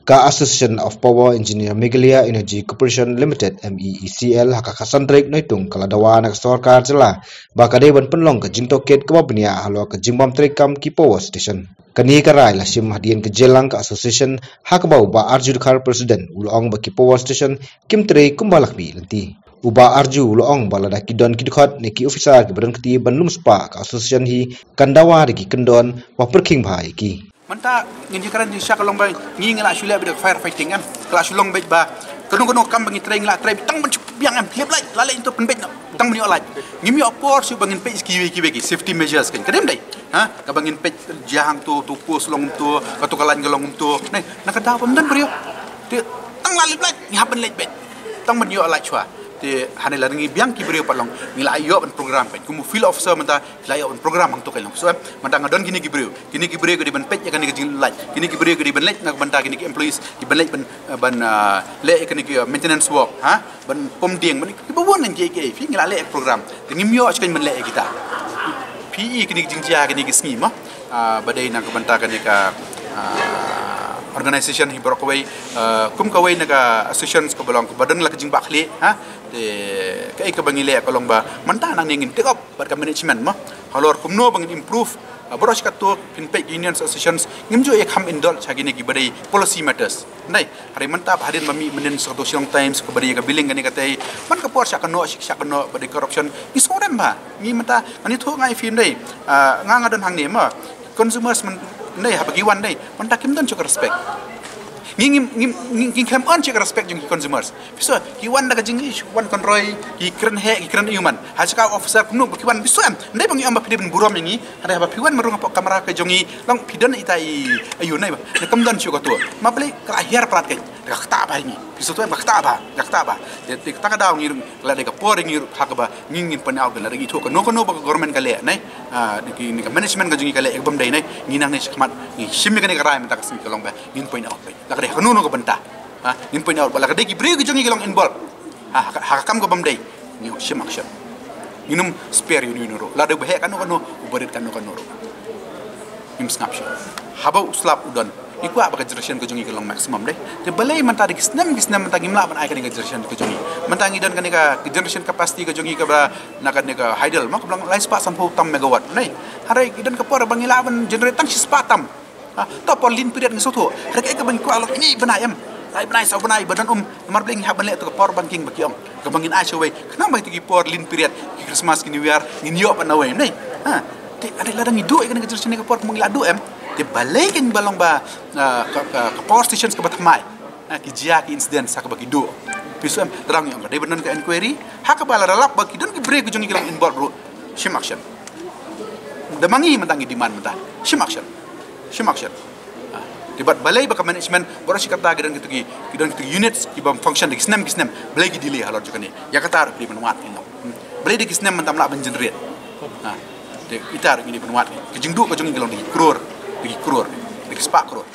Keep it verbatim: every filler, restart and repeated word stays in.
Ka Association of Power Engineer Meghalaya Energy Corporation Limited, M E E C L, ha ka khatsan tarik Naitung ka la dawa na ka sorkar jylla ba ka dei ban pynlong ka jingtohkit kaba bniah halor ka jingbym treikam ki power station. Kane ka rai la shim hadien ka jingïalang ka association, ha kaba u Bah Arju Dkhar, President, u la ong ba ki power station kim trei kumba la khmih lynti. U Bah Arju u la ong ba lada ki don ki dkhot ne ki officer kiba don kti ban lum spah, ka association hi kan dawa da ki kyndon ba pyrkhing bha ïa ki. Mynta ngin ïakren ïa sha ka long ba ngi ngi la shu leh beit da ka fire fighting, em. Ka la shu long beit ba kano kano kam ba ngi trei ngi la trei tang ban shu biang, em. Leh lait, la leh into pynbeit noh. Tang ban ïoh lait. Ngim ïoh por shuh ba ngin peit kiwei kiwei ki safety measures kan. Ka dei em dei. Ha? Kaba ngin peit jia hangto, to post long to, kato ka line ka long to. Neh, na ka daw ba ym don briew. Te tang la leh lait, ngi hap ban leh beit. Tang ban ïoh lait shuwa. Te hane la ngi biang ki briew pat long, ngi la ïoh ban program kan. Kum u field officer mynta la ïoh ban program hangto kan long. So, em, mynta nga don kine ki briew. Kine ki briew ka dei ban peit ïa kane ka jinglait. Kine ki briew ka dei ban leit na ka bynta kine ki employees, ki ban leit ban, eh, ban, eh, leh ïa kane ki, eh, maintenance work, ha? Ban pom dieng, ban kiba bun ngan ki ki. Phi ngi la leh program. Te ngim ïoh shuh kan ban leh ïa kita. Phi i kine ki jingjia kine ki sngi mo. Ah, ba dei na ka bynta kane ka, ah, organization hi baroh kawei, ah, kum kawei na ka association kaba long kaba don la ka jingbakla, ha? Te kaei kaba ngi leh ka long ba mynta nangne ngin take up bad ka management mo. Halor kumno ba ngin improve, ah, baroh shi kato phin peit unions associations ngim ju ïa kham indulge ha kine kiba dei policy matters. Ndai, hare mynta ba hadien ba mih mynnin sa kato Shillong Times kaba dei ka billing kane katei. Man ka por sha kano, sha kano ba dei corruption. Ngi sngewrem bha. Ngi mynta, ngan ïathuh nga ïa phi ndai. Ah, nga nga don hangne mo. Consumers man, ndai haba ki wan ndai. Mynta kim don shuh ka respect. Ngi, ngi, ngi, ngi, ngi khlem earn shuh ka respect jong ki consumers. Phi sngew, ki wan da ka jingïeit, wan kynroi, ki kren heh, ki kren aïu man. Ha sha ka officer kumno ba ki wan, phi sngew em. Ndai ba ngi ong ba phi dei ban burom ïa ngi. Hynrei haba phi wan marung hapoh kamra ka jong ngi, long phi don ita i aïu nai ba. Ne kam don shuh kato. Ma balei ka la hiar palat kan. Da ka ktah bha ïa ngi. Phi sngew em, ka ktah bha, ka ktah bha. Te, te kata ka daw ngi ruh, la dei ka por ngi ruh, ha kaba ngi ngin point out kan, la dei ngi thuh kano kano ba ka government ka leh nai. Ah, dei ki, ne ka management ka jong ngi ka leh ïa ka bym dei nai. Ngi nangne shakhmat ngi shim ïa kane ka rai mynta ka sngi ka long ba ngin point out. La ka dei ha kano kano ka bynta. Ha, ngin point out ba la ka dei ki briew ki jong ngi ki long involved. Ha, ha, ha ka kam ka bym dei. Ngi ong shim action. Ngin ym spare ïa uno uno ruh. La dei ba heh kano kano, uba rit kano kano ruh. Ngim sngap shuh. Haba u slap u don. Ngi kwah ba ka generation ka jong ngi ka long maximum dei. Te balei mynta da ki snem ki snem mynta ngim lah ban ai kane ka generation ka jong ngi. Mynta ngi don kane ka generation capacity ka jong ngi kaba na kane ka hydel mo kaba long lai spah sanphew tam megawatt. Nai. Hynrei ngi don ka por ba ngi lah ban generate tang shi spah tam. Ha, to por lean period ngi sngewthuh. Hynrei kaei kaba ngi kwah long ini bnai em. Lai bnai saw bnai ba don um. Namar balei ngi hap ban leh to ka power banking ba ki ong. Kaba ngin ai shawei. Khnang ba ïa ki por lean period, ki Christmas, ki New Year, ngin ïoh ban awei. Nai. Ha. Te hynrei lada ngi duh ïa kane ka generation ka por kumba ngi la duh em. Te balei kan ba long ba, ah, ka, ka, ka power stations kaba thymmai. Ha, ki jia ki incident sa kaba ki duh. Phi sngew em, te ngi ong ka dei ban don ka inquiry. Ha kaba la lap ba ki don ki briew ki jong ngi ki long involved ruh. Shim action. Da ma ngi mynta ngi demand mynta. Shim action. Shim action. Ah, te bad balei ba ka management baroh shi katta ki don kito ki, ki don kito ki units kibym function da ki snem ki snem. Balei ki delay halor jong kane. Ïa kata ruh ki dei ban wad ki noh. Hmm. Balei da ki snem mynta ym lah ban generate. Ah, te kita ruh ki dei ban wad ki. Ka jingduh ka jong ngi ka long da ki crore, da ki crore, da ki spah crore.